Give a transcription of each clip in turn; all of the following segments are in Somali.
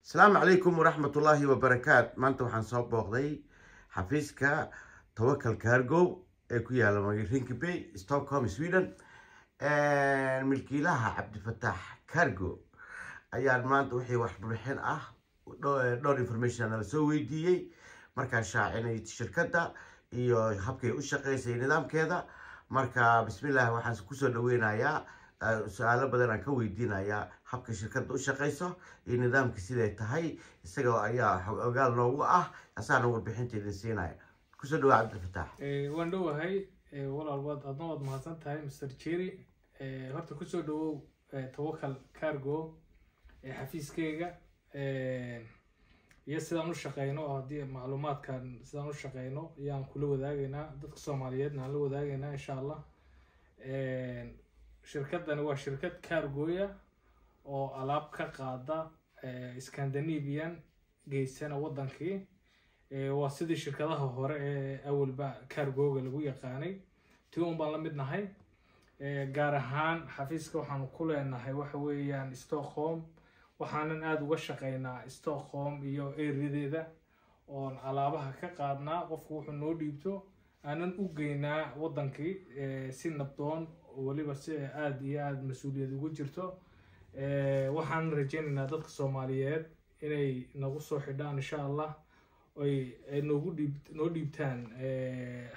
Asalaamu calaykum waraxmatullaahi wabarakaat. Maanta waxaan soo booqday xafiiska Tawakal Cargo ee ku yaala Rinkeby, Stockholm, Sweden. Milkiilaha Cabdifataax Cargo ayaan maanta wixii warbixin ah, dhowr information nala soo weydiiyey markaan shaacinay shirkadda iyo habkay u shaqeysay, nidaamkeeda. Marka bismillaah, waxaan kusoo dhaweynayaa, su-aalo badan aan ka weydiinayaa habka shirkadda u shaqeyso iyo nidaamka siday tahay. Isaga ayaa ogaal noogu ah, asaana warbixinta idin siinaya. Kusoo dhawaa, Cabdifataax. Waan dhowahay walaal, waad adna waad mahadsan tahay, Mr Jerry. Horta kusoo dhawow Tawakal Cargo, xafiiskeyga iyo sidaan u shaqeyno. Haddii macluumaadkan sidaan u shaqeyno ayaan kula wadaagaynaa, dadka Soomaaliyeedna aan la wadaagaynaa, insha Allah. Shirkaddani waa shirkad cargoya oo alaab ka qaada Scandinavian, geysana waddankii. Waa sidii shirkadaha hore ee awalba cargoga lagu yaqaanay, tii un baan la mid nahay. Gaar ahaan xafiiska waxaanu ku leenahay waxa weeyaan Stockholm. Waxaanan aada uga shaqeynaa Stockholm iyo areadeeda, oon alaabaha ka qaadnaa. Qofku wuxuu noo dhiibto aanan u geynaa waddankii si nabdoon, weliba si aada iyo aada mas-uuliyad ugu jirto. Waxaan rajeynaynaa dadka Soomaaliyeed inay nagu soo xidhaan, insha Allah, oy ay noogu dhiib noo dhiibtaan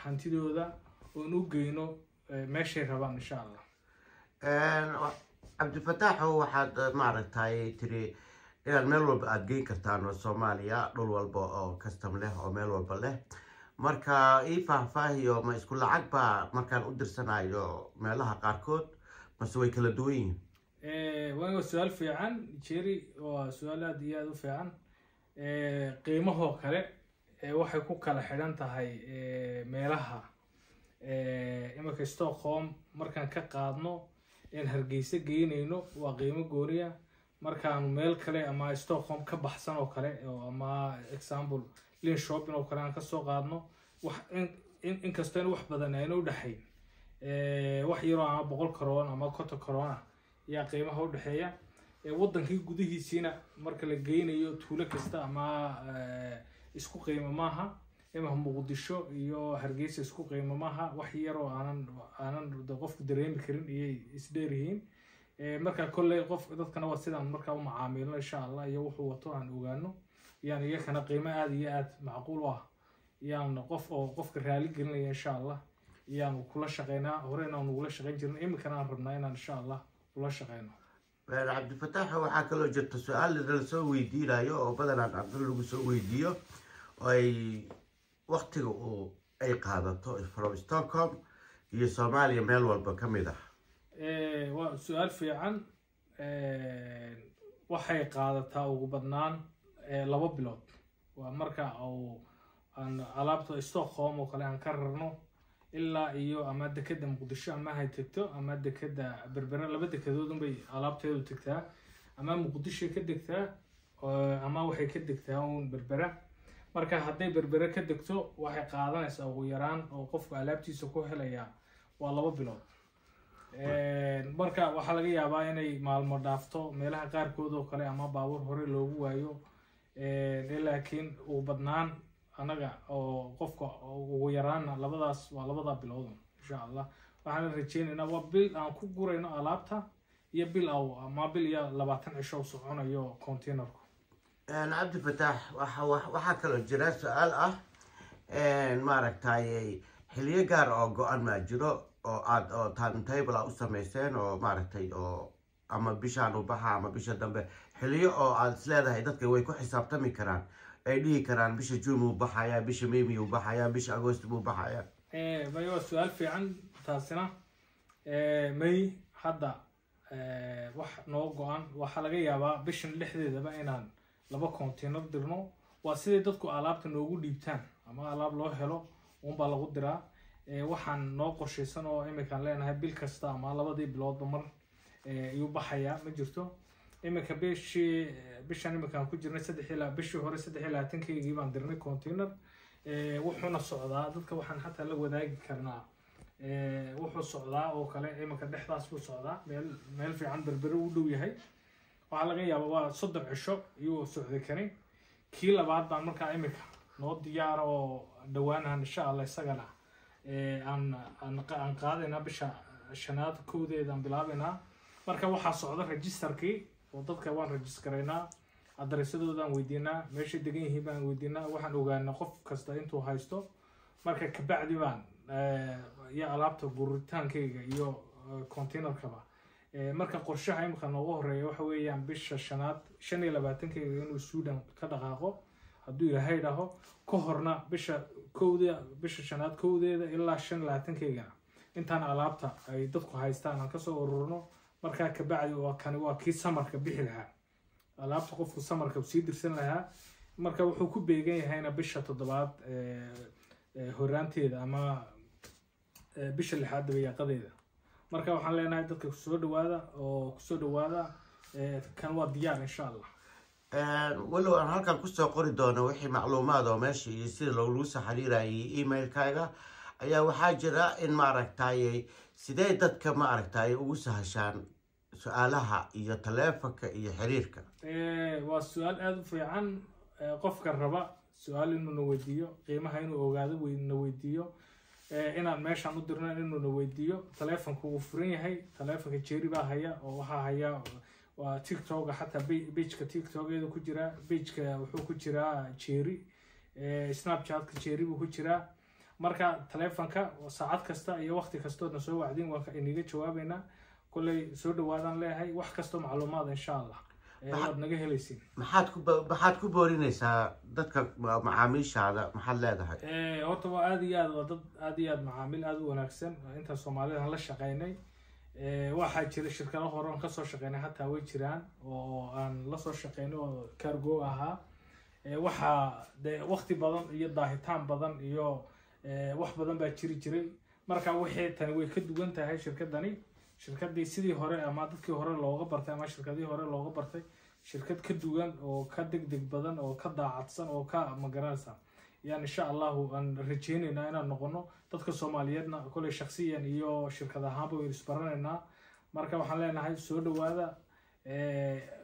hantidooda, oon u geyno meeshay rabaan, insha Allah. Cabdifataaxo, waxaad maaragtay tiri inaad meel walba aada geyn kartaan oo Soomaaliya, dhul walba oo custom leh oo meel walba leh. Marka ii faahfaahiyo, ma isku lacag baa markaan u dirsanayo meelaha qaarkood, mase way kala duwan yihiin? Waa su-aal fiican, Jerry, waa su-aal aada iyo aada u fiican. Qiimahoo kale waxay ku kala xidhan tahay meelaha. Iminka Stockholm markaan ka qaadno in Hargeysa geynayno waa qiimo gooniya. Markaan meel kale ama Stockholm ka baxsan oo kale, ama example Linköping oo kale aan kasoo qaadno, wax inkastoo in wax badan ayna udhexayn, wax yaroo ama 100 karoon ama 50 karoon ah ayaa qiimaha udhexeeya. Wadankii gudihiisiina marka la geynayo tuulo kasta ama isku qiimo maaha. Ima Muqdisho iyo Hargeysa isku qiimo maaha, wax yaroo aanan de qofku dareemi karin iyay isdheeryihiin. Marka kolley qof dadkana waa sidaan markaa u macaamilno, insha Allah, iyo wuxuu wato aan ogaano yaan iyakana qiimo aada iyo aada macquul u ah yaan qof oo qofka raali gelinaya, insha Allah, iyaanu kula shaqeynaa. Horena aan ugula shaqeyn jirna, iminkana aan rabnaa inaan, insha Allah, kula shaqeyno. Cabdifataax, waxaa kaloo jirta su-aal la soo weydiinayo oo badanaan ardo lagu soo weydiiyo, oo ay waktiga uu ay qaadato from Stockholm iyo Soomaaliya meel walba ka mid ah. Waa su-aal fiican. Waxay qaadataa ugu badnaan 2 bilood. Waa marka uu aan alaabta Stockholm oo kale aan ka rarno ilaa iyo ama dekeda Muqdisho ama hay tegto ama dekeda Berbera. Laba dekedood unbay alaabteedu tegtaa: ama Muqdisho ka degtaa ama waxay ka degtaa uun Berbera. Marka hadday Berbere ka degto, waxay qaadanaysaa ugu yaraan oo qofku alaabtiisa ku helayaa waa 2 bilood. Marka waxaa laga yaabaa inay maalmo dhaafto meelaha qaarkood oo kale ama baabuur hore loogu waayo, laakiin ugu badnaan anaga oo qofka ugu yaraana labadaas waa labada bilood, insha Allah. Waxaan rajeynaynaa waa bil aan ku gurayno alaabta iyo bil aw ama bil iyo 20 cisho soconayo containerku. Cabdifataax, waxaa kaloo jira su-aal ah, maaragtay, xiliyo gaar oo go-an maa jiro oo aad oo timetable a u sameyseen, oo maaragtay, oo ama bishaan u baxa ama bisha dambe, xiliyo oo aad isleedahay dadka way ku xisaabtami karaan, ay dhihi karaan bisha June buu baxayaa, bisha May miyuu baxayaa, bisha Agost buu baxayaa? May, waa su-aal fiican taasina. May, hadda wax noo go-an, waxaa laga yaabaa bishan dhexdeedaba inaan laba container dirno. Waa siday dadku alaabta noogu dhiibtaan ama alaab loo helo unbaa lagu diraa. Waxaan noo qorshaysan oo iminkaan leenahay bil kasta ama labadii biloodba mar iyuu baxayaa ma jirto. Iminka bishii, bishan iminkaan ku jirnay, saddex ilaa bishii hore 23-keygii baan dirnay container. Wuxuuna socdaa, dadka waxaan xataa la wadaagi karnaa, wuxuu socdaa oo kale iminka dhexdaas buu socdaa, meel fiican Berbere u dhow yahay. Waxaa laga yaabaa waa 30 cisho iyuu socday kani. Kii labaad baan markaa imika noo diyaara oo dhowaanahan, insha Allah, isagana aan qaadaynaa bisha shanaad 1-deeda aan bilaabaynaa. Marka waxaa socda registerkii oo dadka waan registraynaa, adreesadoodaan weydiinaa, meeshay degan yihiin baan weydiinaa, waxaan ogaanaa qof kasta intuu haysto. Marka kabacdi baan iyo alaabta guritaankayga iyo containerkaba. Marka qorshaha imika noogu horeeya waxa weeyaan bisha shanaad 25-keyga inuu Sweden ka dhaqaaqo, hadduu Ilaahay dhaho. Ka horna bisha 1-da, bisha shanaad 1-deeda ilaa 25-keygana intaan alaabta ay dadku haystaan aan kasoo ururno. Markaa kabacdi waa kani, waa kii summerka bixi lahaa, alaabta qofku summerka sii dirsan lahaa. Marka wuxuu ku beegan yahayna bisha toddobaad horaanteeda ama bisha lixaad dabayaaqadeeda. Marka waxaan leenahay dadka kusoo dhawaada oo kusoo dhawaada, kan waa diyaar, insha Allah. Walow aan halkan kusoo qori doono wixii macluumaad oo meesha iyo sida loogu soo xiriirayay emailkaaga, ayaa waxaa jira in maaragtay sidee dadka maaragtay ugu sahashaan su-aalaha iyo taleefonka iyo xiriirka? Waa su-aal aada u fiican. Qofka raba su-aal inuu na weydiiyo, qiimaha inuu ogaado na weydiiyo, inaan meeshaan u dirno inuu na weydiiyo, taleefonku wuu furan yahay. Taleefonka Jerry baa haya oo waxaa haya waa TikToka, xataa pageka TikTokeeda ku jiraa, pageka wuxuu ku jiraa Jerry, Snapchatka Jerry buu ku jiraa. Marka taleefonka saacad kasta iyo waqti kastoodna soo wacdiin waan iniga jawaabaynaa. Kolley soo dhawaadaan leeyahay, wax kastoo macluumaad, insha Allah, waad naga helaysiin. Maxaad ku boorinaysaa dadka macaamiishaada? Maxaad leedahay? Horta waa aada iyo aad, waa dad aada iyo aad macaamiil aada u wanaagsan intaan Soomaalida la shaqeynay. Waxaa jira shirkado hore oon kasoo shaqeynay hataa way jiraan oo aan lasoo shaqeynay oo cargo ahaa. Waxaa dee waqti badan iyo daahitaan badan iyo wax badan baa jiri jiray. Marka wixii tani way ka duwan tahay shirkadani shirkadii sidii hore ama dadkii hore looga bartay ama shirkadihii hore looga bartay, shirkad ka duwan oo ka degdeg badan oo ka daacadsan oo ka magaranaysa yaan, insha Allahu, aan rajeyneynaa inaan noqono. Dadka Soomaaliyeedna koley shaksiyan iyo shirkad ahaanba waynu isbaranaynaa. Marka waxaan leenahay soo dhawaada,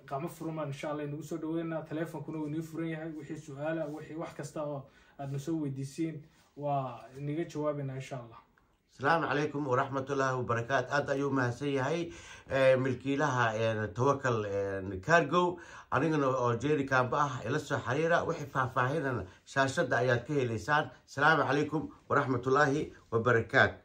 qacmo furan insha Allah inagu soo dhaweynaa. Taleefonkuna wuu inii furan yahay, wixii su-aala, wixii wax kasta oo aad na soo weydiisiin waa inaga jawaabaynaa, insha Allah. Asalaamu calaykum waraxmatullaahi wabarakaat. Aad ayuu mahadsan yahay milkiilaha Tawakal Cargo, anigana oo Jerry Kamba ah. Ila soo xiriira, wixii faahfaahinana shaashadda ayaad ka heleysaan. Asalaamu calaykum waraxmatullaahi wabarakaat.